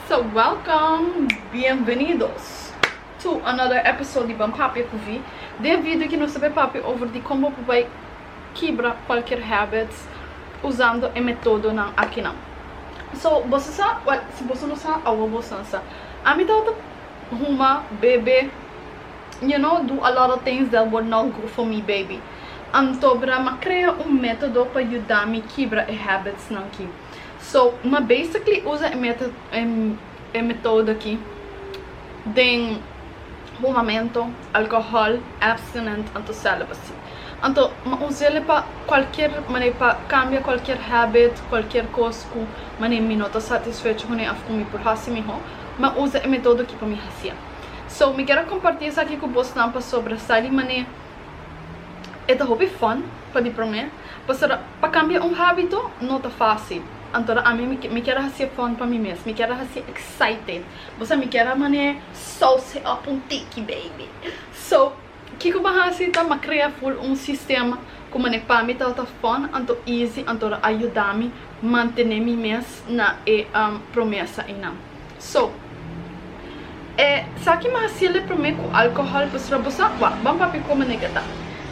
So welcome, bienvenidos to another episode di Ban Papia ku Vi. Den video aki nos ta bai papia over di kon bo por bai kibra kualkier habits usando e metodonan akinan. So boso sa, well si boso no sa awo boso sa. Ami tabata huma, bebe, you know, do a lot of things that were not good for me baby. Anto bra m'a krea un metodo pa yuda mi kibra e habitsnan ki. So m'a basically usa e metodo e metodo aki den humamento, alcohol, abstinent anto celibacy. Anto m'a us'ele pa cualkier manera pa cambia cualkier habit, cualkier cos cu manera mi no ta satisfecho cune of cu mi por haci miho, m'a usa e metodo aki pa mi haci'e. So mi kier a comparti esaki cu bosnan pasobra sa di manera e ta hopi fun pa di prome, pasobra pa cambia un habito no ta facil. Anto ami mi kier a haci'e fun pa mi mes, mi kier a haci'e excited. Bo sa mi kier a manera sauce up un tiki baby. So kiko bo a haci ta mi a crea full un sistema cu manera pa mi tabata fun anto easy anto a yuda mi mantene mi mes na e promesa eynan. So e sa ki mi a haci el prome cu alcohol pasobra bo sa wak ban papia con manera ta.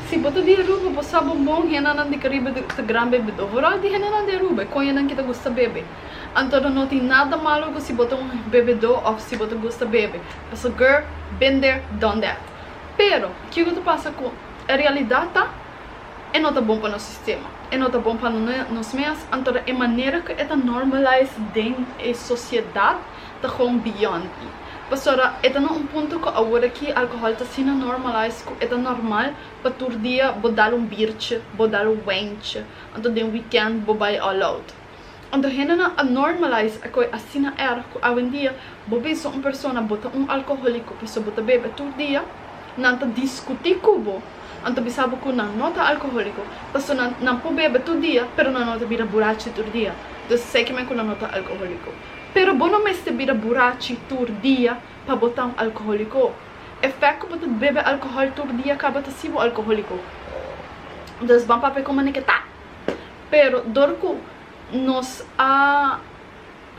Si bo ta di Aruba bo sa bon bon hendenan di Caribe ta gran bebedor vooral di hendenan di Aruba e coñanan ki ta gusta bebe. Anto no tin nada malo cu si bo ta un bebedor of si bo ta gusta bebe. Pasobra girl, been there, done that. Pero, kico ta pasa cu e realidad ta, e no ta bon pa nos sistema, e no ta bon pa nos mes, anto e manera cu e ta normalize den e sociedad ta gewoon beyond me. Pasobra e ta na un punto cu awor aki alcohol ta asina normalize cu e ta normal pa tur dia bo dal un biertje, bo dal un wijntje, anto den weekend bo bay all out. Anto hendenan a normalize e koe asina erg ku awendia bo bisa un persona bo ta un alkoholiko pasobra bo ta bebe tur dia, nan ta diskutí ku bo, anto bisa bo ku nan no ta alkoholiko pasobra nan nan por bebe tur dia pero nan no ta bira burachi tur dia, dus esei ke men ku nan no ta alkoholiko. Pero bo no mester bira burachi tur dia pa bo ta un alkoholiko. E fèkt ku bo ta bebe alkohòl tur dia kaba ta hasi bo alkoholiko. Dus ban papia komo ne ke ta. Pero dor ku nos a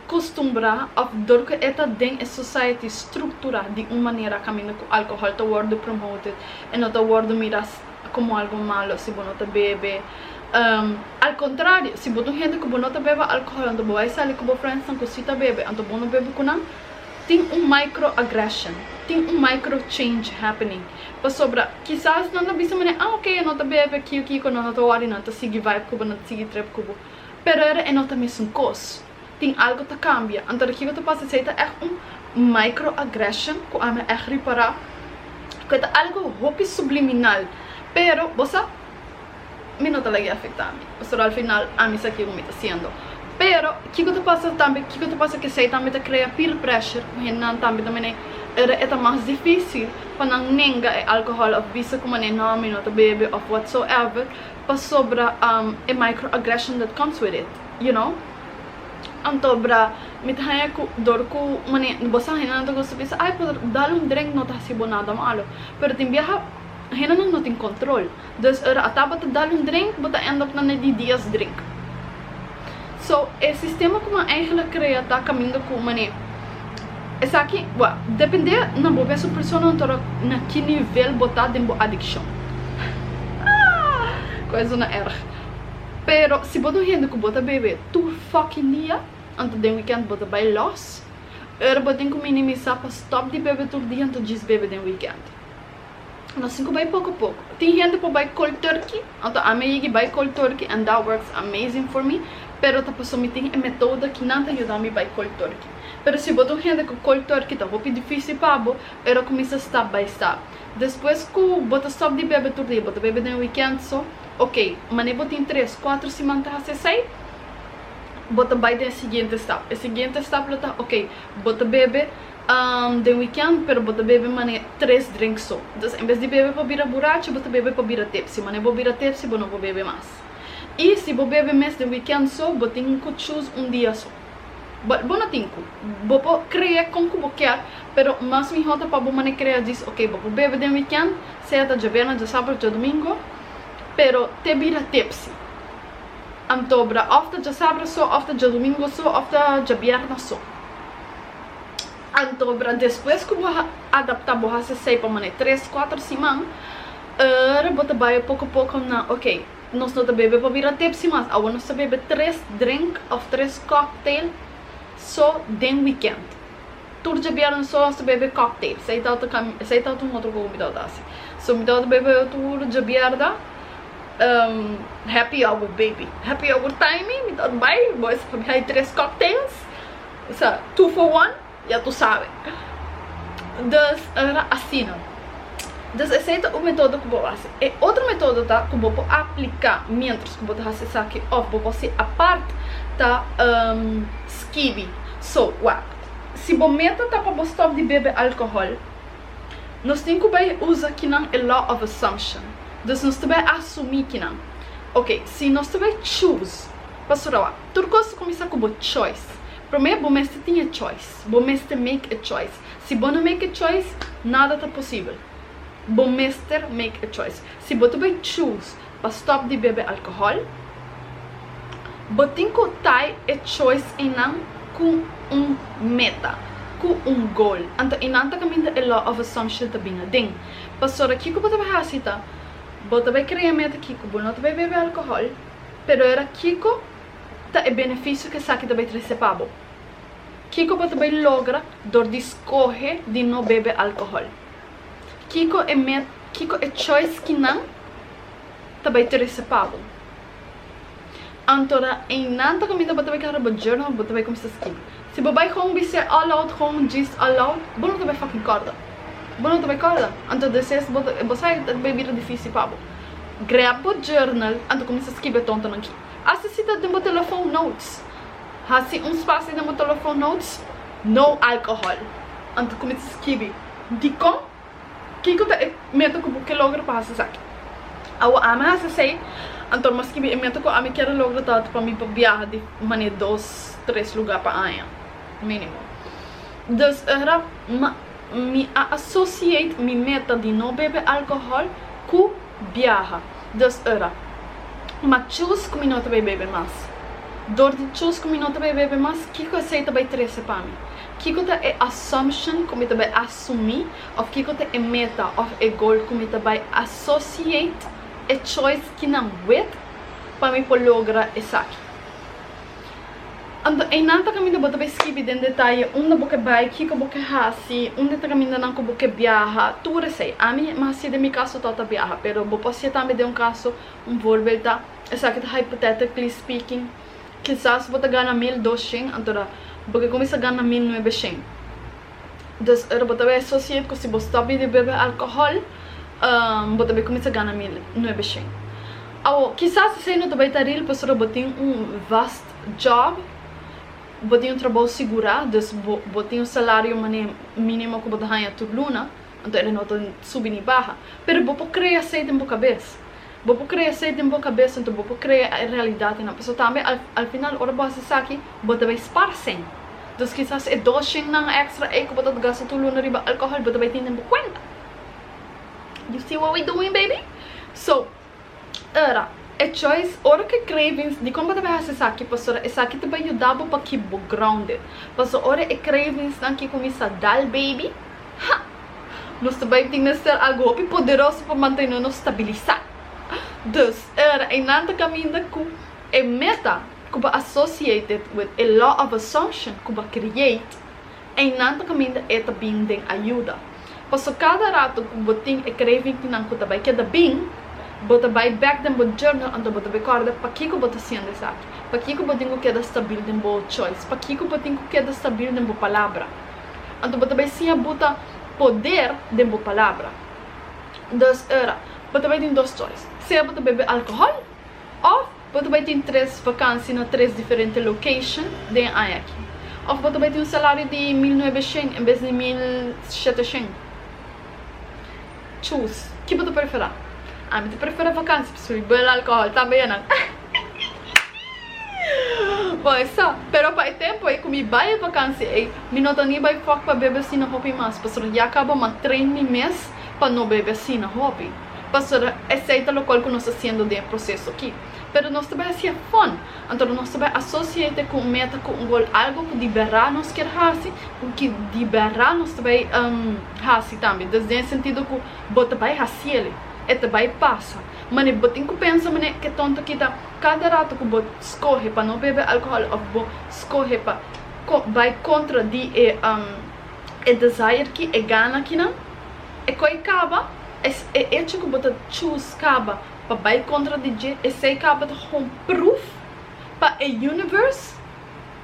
kustumbrá òf dor ku e ta den e society strukturá di un manera kaminda ku alkohòl ta wòrdu promoted, e no ta wòrdu mirá komo algu malo si bo no ta bebe. Al kontrario, si bo ta un hende ku bo no ta bebe alkohòl anto bo bai sali ku bo friendsnan ku si ta bebe anto bo no bebe ku nan, tin un microaggression, tin un micro change happening. Pasobra kisas nan ta bisa manera, ah ok, e no ta bebe kiko kiko, nan no ta wòri, nan ta sigui vibe ku bo, nan ta sigui trip ku bo. Pero era e no ta mesun kos. Tin algo ta kambia. Anto di kiko ta pasa esei ta ègt un microaggression ku ami a ègt ripará ku e ta algo hopi subliminal. Pero bo sa, mi no ta lag'é afektá mi. Pasobra al final ami sa kiko mi ta hasiendo. Pero kiko ta pasa tambe, kiko ta pasa ku esei tambe ta krea peer pressure ku hendenan tambe ta mene era e ta mas difísil pa nan nenga e alkohòl òf bisa ku manera no mi no ta bebe òf whatsoever pasobra e microaggression that comes with it, you know. Anto bra mi ta haña ku dor ku manera bo sa hendenan ta gusta bisa ay pero dal un drink no ta hasi bo nada malo pero tin biaha hendenan no tin control. Dus ora a tabata dal un drink, bo ta end up na ne di dies drink. So, e sistema ku nan eigenlijk krea ta kaminda ku mane esaki, well, depende na bo mes un persona anto na ki nivel bo ta den bo adikshon. Ku e zona erg. Pero si bo ta un hende ku bo ta bebe tur fucking dia, anto den weekend bo ta bai los, ora bo tin ku minimisa pa stop di bebe tur dia anto djis bebe den weekend. Nos tin ku bai poko poko. Tin hende por bai cold turkey, anto ami a yegi bai cold turkey and that works amazing for me, pero ta pasobra mi tin e metodo ki nan ta yuda mi bai cold turkey. Pero si bo ta un hende ku cold turkey ta hopi dificil pa bo, ora kuminsa stap by stap. Despues ku bo ta stop di bebe tur dia, bo ta bebe den weekend so, ok, mane bo tin tres, kuater siman ta hasi esei, bo ta bai den e siguiente stap. E siguiente stap lo ta, ok, bo ta bebe Den weekend pero bo ta bebe mane tres drink so. Dus en bes di bebe pa bira burachi bo ta bebe pa bira tipsy. Mane bo bira tipsy bo no por bebe mas. Y si bo bebe mes den weekend so bo tin cu choose un dia so. Bo bo no tin cu. Bo por crea con cu bo kier pero mas miho ta pa bo mane crea djis ok bo por bebe den weekend sea ta djabièrnè, djasabra, djadomingo pero te bira tipsy. Anto bra of ta djasabra so of ta djadomingo so of ta djabièrnè so. Anto bra despues ku bo a adaptá bo hasi esei pa manera tres kuater siman, ora bo ta bai poko poko na ok nos no ta bebe pa bira tipsy mas, awor nos ta bebe tres drink òf tres cocktail so den weekend. Tur djabièrnè so nos ta bebe cocktail, esei ta esei ta un otro kos ku mi tabata hasi. So mi tabata bebe tur djabièrnè happy hour baby, happy hour timing mi tabata bai bo a hay tres cocktails. Osea, two for one, ya tu sabe. Dus, era asina. Dus esei ta un metodo ku bo hasi. E otro metodo ta ku bo por apliká miéntras ku bo ta hasi esaki òf bo por hasi apart ta skibi. So, wak, si bo meta ta pa bo stòp di bebe alkohòl, nos tin ku bai usa kinan e law of assumption. Dus nos ta bai asumí kinan. Oke, si nos ta bai choose Pasobra wak, tur kos ta kuminsá ku bo choice. Promé bo mester tin e choice. Bo mester make e choice. Si bo no make e choice, nada ta posibel. Bo mester make e choice. Si bo ta bai choose pa stòp di bebe alkohòl, bo tin ku tai e choice einan ku un meta, ku un goal. Anto einan ta kaminda e law of assumption ta bin aden. Pasobra kiko bo ta bai hasi ta, bo ta bai krea meta kiko bo no ta bai bebe alkohòl, Pero era kiko ta e benefisio ku esaki ta bai trese pa bo? Kiko bo ta bai logra dor di skohe di no bebe alkohòl? Kiko e met, kiko e choice kinan ta bai trese pa bo? Antora einan ta kaminda bo ta bai kara bo journal, bo ta bai kuminsá skibi. Si bo bai gewoon bis'é all out, gewoon djis all out, bo no ta bai fucking kòrda. Bo no ta bai kòrda. Anto deses bo ta, bo sa e ta bai bira difísil pa bo. Grab bo journal anto kuminsá skibi e tontonan aki. Hasta si ta den bo telefon notes. Hasi un spasio den bo telefon notes, no alcohol. Anto kuminsá skibi. Dikon? Kiko ta e meta ku bo ke logra pa hasi esaki? Awo ami hasi esei, anto mi a skibi e meta ku ami kier a logra ta pa mi por biaha di manera dos, tres lugá pa aña, minimo. Dus ora mi a associate mi meta di no bebe alcohol ku biaha. Dus ora mi a choose ku mi no ta bai bebe mas. Dor di choose ku mi no ta bai bebe mas, kiko esei ta bai trese pa mi? Kiko ta e assumption ku mi ta bai asumí òf kiko ta e meta òf e goal ku mi ta bai associate e choice kinan with pa mi por logra esaki? Anto einan ta kaminda bo ta bai skibi den detaye unda bo ke bai, kiko bo ke hasi, unda ta kamindanan ku bo ke biaha, tur esei. Ami mi hasié den mi kaso tabata biaha, pero bo por hasié tambe den un kaso, un voorbeeld ta, esaki ta hypothetically speaking, kisas bo ta gana 1200, anto da bo ke kuminsá gana 1900. Dus ora bo ta bai associate ku si bo stop di bebe alcohol, bo ta bai kuminsá gana 1900. Awo, kisas esei no ta bai ta real pasobra bo tin un vast job, bo tin un trabou sigurá, dus bo bo tin un salario manera mínimo ku bo ta haña tur luna, anto e no ta subi ni baha. Pero bo por krea esei den bo kabes. Bo por krea esei den bo kabes, anto bo por krea e realidat einan. Pasobra tambe al al final ora bo hasi esaki, bo ta bai spar sèn. Dus kisas e dos shennan èkstra ei ku bo ta gasta tur luna riba alkohòl, bo ta bai tin den bo kuenta. You see what we doing baby? So, era e choice ora ku e cravings, dikon bo ta bai hasi esaki? Pasobra esaki ta bai yuda bo pa keep bo grounded. Pasobra ora e cravingsnan ki kuminsá dal baby, ha! Nos ta bai tin mester algu hopi poderoso pa mantene nos stabilisá. Dus, era einan ta kaminda ku e meta ku bo associated with e law of assumption ku bo a create, Einan ta kaminda e ta bin den ayuda. Paso kada rato ku bo tin e cravingnan ku ta bai keda bin, bo ta bai bek den bo journal anto bo ta bai kòrda pakiko bo ta hasiendo esaki, pakiko bo tin ku keda stabil den bo choice, pakiko bo tin ku keda stabil den bo palabra. Anto bo ta bai siña buta poder den bo palabra. Dus ora, bo ta bai tin dos choice, sea bo ta bebe alkohòl òf. Bo ta bai tin tres vakansi na tres diferente location den e aña aki. Of bo ta bai tin un salario di 1900 en bes di 1700. Choose. Ki bo ta prefera? Ami ta prefera vakansi pasobra mi bel alcohol tambe ya nan. Bon e sa. Pero pa e tempo ei ku mi bai e vakansi ei, mi no ta ni bai fuck pa bebe asina hopi mas pasobra ya kaba m'a train mi mes pa no bebe asina hopi. Pasobra esei ta lokual ku nos ta siendo den e proseso aki. Pero nos ta bai hacié fun. Anto nos ta bai associate cu un meta, cu un goal, algo cu di berdad nos kier haci, cu ki di berdad nos ta bai haci tambe. Dus den e sentido cu bo ta bai haciele, e ta bai pasa. Mane bo tin cu pensa mane ke tonto kita cada rato cu bo scoge pa no bebe alcohol of bo scoge pa bai contra di e e desire ki, e gana kinan, e coi caba, e hecho cu bo ta choose caba pa bai contra di dje, esey caba ta gewoon proof pa e universe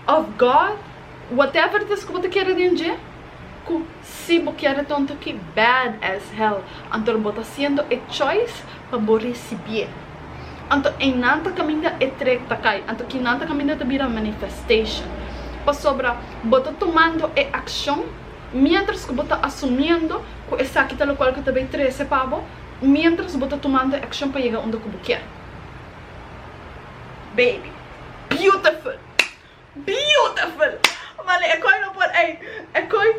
of God, whatever it is cu bo ta kere den dje, cu si bo kier e tonto aki bad as hell, anto bo ta haciendo e choice pa bo ricibié. Anto eynan ta caminda e trek ta cay, anto kinan ta caminda ta bira manifestation, pasobra bo ta tumando e accion mientras cu bo ta asumiendo cu esaki ta locual cu ta bay trece pa bo, Mientras bo ta tumando e accion pa yega unda cu bo kier. Baby. Beautiful! Beautiful! Male, e coy no por, ey, e coy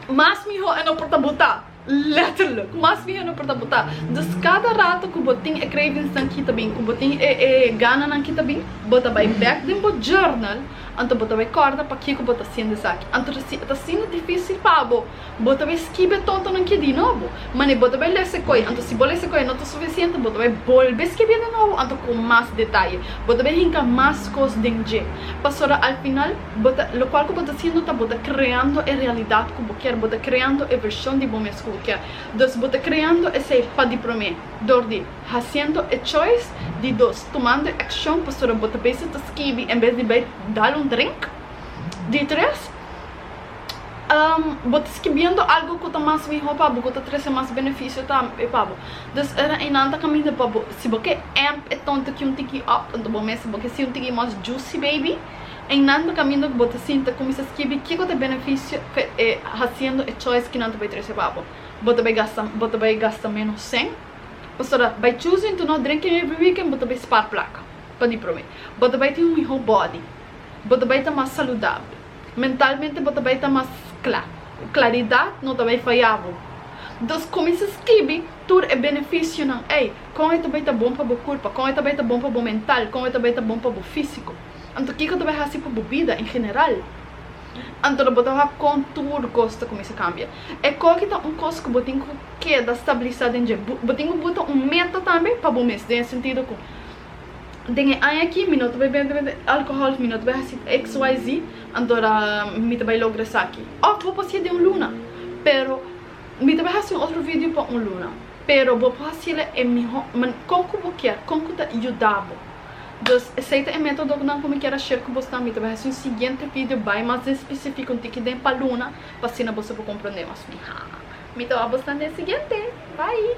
mas miho e no por ta bota. Letterlijk, mas miho e no por ta bota. Dus cada rato cu bo tin e cravingsnan ki ta bin, cu bo tin e e gananan ki ta bin, bo ta bay bek den bo journal, anto bo ta bay corda pakico bo ta haciendo esaki. Anto si e ta asina dificil pa bo. Bo ta bai skibi e tontonan ki di nobo. Mane bo ta bai lesa e koi, anto si bo lesa e koi no ta sufisiente, bo ta bai bolbe skibié di nobo, anto ku mas detaye. Bo ta bai hinka mas kos den dje. Pasobra al final, bo ta, lokual ku bo ta hasiendo ta bo ta kreando e realidat ku bo kier, bo ta kreando e vershon di bo mes ku bo kier. Dus bo ta kreando esei pa di promé, dor di hasiendo e choice, di dos, tumando e akshon, pasobra bo ta bezig ta skibi en bes di bai dal un drink, di tres, Bo ta skibiendo algo ku ta mas mihó pa bo, ku ta trese mas benefisio tambe pa bo. Dus era einan ta kaminda pa bo. Si bo ke amp e tonto ki un tiki up, anto bo mes bo ke si un tiki mas juicy baby, einan ta kaminda ku bo ta sinta kuminsá skibi kiko ta e benefisio ku e hasiendo e choice kinan ta bai trese pa bo. Bo ta bai gasta, bo ta bai gasta ménos sèn, pasobra by choosing to not drinking every weekend bo ta bai spar plaka, pa di promé. Bo ta bai tin un mihó body, bo ta bai ta mas saludabel. Mentalmente bo ta bai ta mas kla. Klaridat no ta bai faya bo. Dus kuminsá skibi tur e benefisionan ei. Kon e ta bai ta bon pa bo kurpa, kon e ta bai ta bon pa bo mental, kon e ta bai ta bon pa bo físiko. Anto kiko ta bai hasi pa bo bida en general. Anto lo bo ta wak kon tur kos ta kuminsá kambia. E koki ta un kos ku bo tin ku keda stabilisá den dje. Bo tin ku buta un meta tambe pa bo mes den e sentido ku. Den e aña aki mi no ta bai bebe alcohol, mi no ta bai haci XYZ, antora mi ta bai logra esaki. Of bo por hacié den un luna, pero mi ta bai haci un otro video pa un luna. Pero bo por haciele e miho man con cu bo kier, con cu ta yuda bo. Dus esey ta e metodonan cu mi kier a share cu bosnan. Mi ta bai haci un siguiente video bai mas den specifico un tiki den pa luna, pa asina boso por comprende mas miha. Mi ta wak bosnan den e siguiente. Bye!